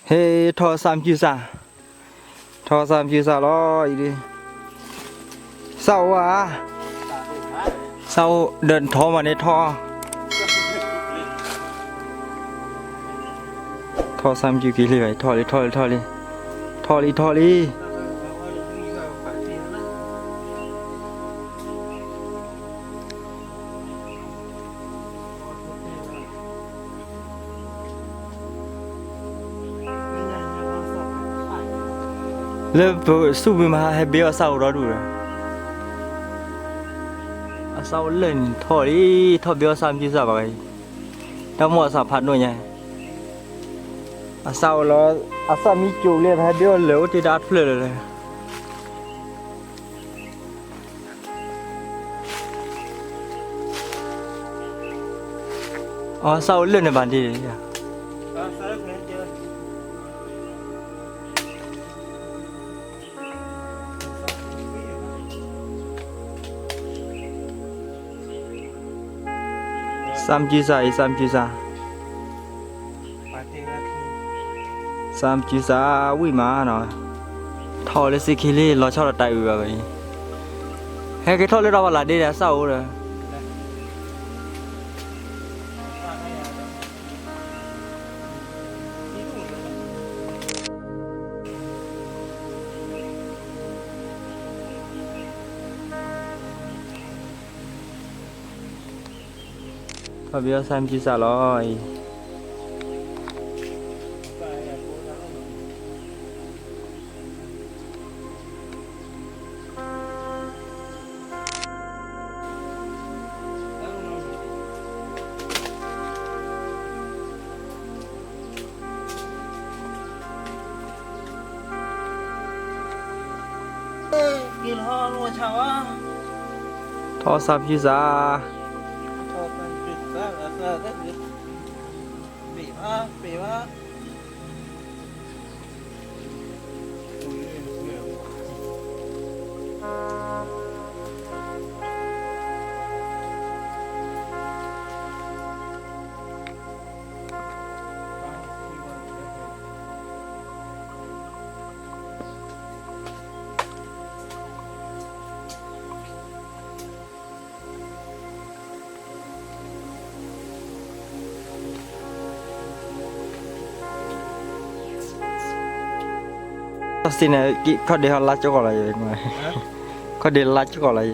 ဟဲထီၣ်စၢ်မုၢ်စၢ်, ထီၣ်စၢ်မုၢ်စၢ်လီၤအံၤဒ်, စၢ်အိၣ်ဧါ, စၢ်အိၣ်ဒီးထီၣ်မးန့ၣ် ထီၣ်, ထီၣ်စၢ်မုၢ်စၢ်က့ၤလံဘၣ်, ထီၣ်လံ ထီၣ်လံ ထီၣ်လံ, ထီၣ်လံ ထီၣ်လံ. လၢပဆူၣ်မုာ်မး ဟဲဘ့အီၣ်စၢ်အိၣ်ဒီဒူၣ်ဒီး, အစၢ်အိၣ်လၢာ်န့ၣ်ထီၣ်လံ, ထီၣ်ဘ့အီၣ်စၢ်မုၢ်စၢ်ဘၣ်ဂ့ၤ, တၢ်မိၣ်အစၢ်ဖးဒိၣ်ညါ, အစၢ်အိၣ်လီၤ, အစၢ်မံကၠိၣ်လံ ပဟဲဘ့အီၣ်လၢာ်အိၣ်တ့ၢ်တၢ်ဖျၢၣ်လၢာ်လၢာ်. အစၢ်အိၣ်လၢာ်န့ၣ်ဘၣ်ဒ်, စၢ်မုၢ်စၢ်အံၤ စၢ်မုၢ်စၢ်, စၢ်မုၢ်စၢ်ဝံၣ်မးနီၤ, ထီၣ်လၢစ့ခံလံ လီၤဆီဒီးတၢ်အုးဘၣ်ဝဲအံၤ, ဟဲက့ၤထီၣ်လၢတၢ်ဖးလၢ်ဒ့ဒီး အစၢ်အိၣ်ဒီး ထီၣ်ဘ့အီၣ်စၢ်မုၢ်စၢ်လီၤအံၤ. ထီၣ်စၢ်မုၢ်စၢ်, စံးန့ၣ် ခီၣ်ဒ့ဟီလါကီၢ်လီၤယဲ, ခီၣ်ဒ့လါကီၢ်လီၤယဲ,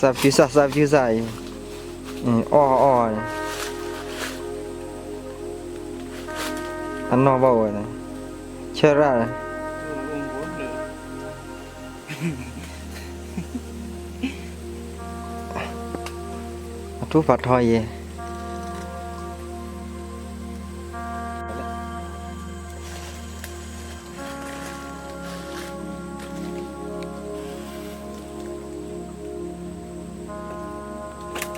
စၢ်ဖၠူစၢ် စၢ်ဖၠူစၢ်အံၤ, အီၣ်အီၣ်, အနီၢ်ဘၣ်ဝဲ, ဆၢရၣ်, အထူၣ်ဖးထီယဲ.